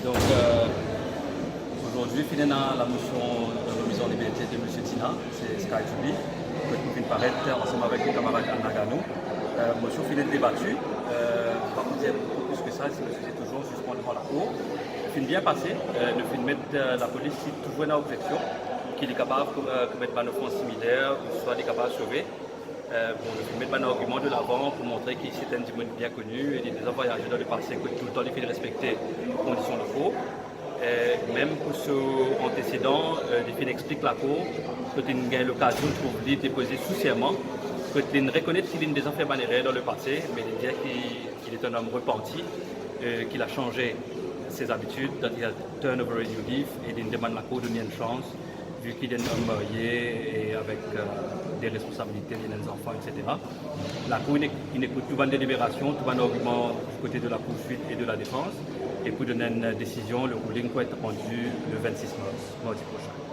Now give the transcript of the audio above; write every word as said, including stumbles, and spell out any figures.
Donc, euh, aujourd'hui, finn ena la motion de remise en liberté de Monsieur Tina, se Sky Julie, ki pou vinn paret ansanm avek nou kamarad Anna Gano. Euh, motion finn debati, euh, pa pou dir boukou plis ki sa, se le size touzour sispann devan lakour. Finn bien pase, euh, nou finn met, euh, lapolis si touzour ena obzeksion, ki li kapav, euh, komet bann ofans similer, ouswa li kapav sove. Euh, bon, nou finn met bann argiman de lavan pou montre ki se enn dimoun bien koni, e li deza vwayaze dan lepase, kot toultan li finn respekte kondision lakour. Euh, mem pou so antesedan, euh, li finn explik lakour, kot linn gagn lokazion trouv li depoze sou serman, kot linn rekonet ki linn deza fer bann erer dan lepase, me li dir ki, ki li enn om repanti, euh, ki la sanze se zabitid, that he has turned over a new leaf, e linn demann lakour donn li enn sans, vi ki li enn om marye e avek, euh, de responsabilite, li ena zanfan, et cetera. Lakour inn ek-, inn ekout tou bann deliberasion, tou bann argiman du kote de la poursuite et de la défense, e pou donn enn desizion, le ruling pou et randi le vingt-six mars, mardi prosin.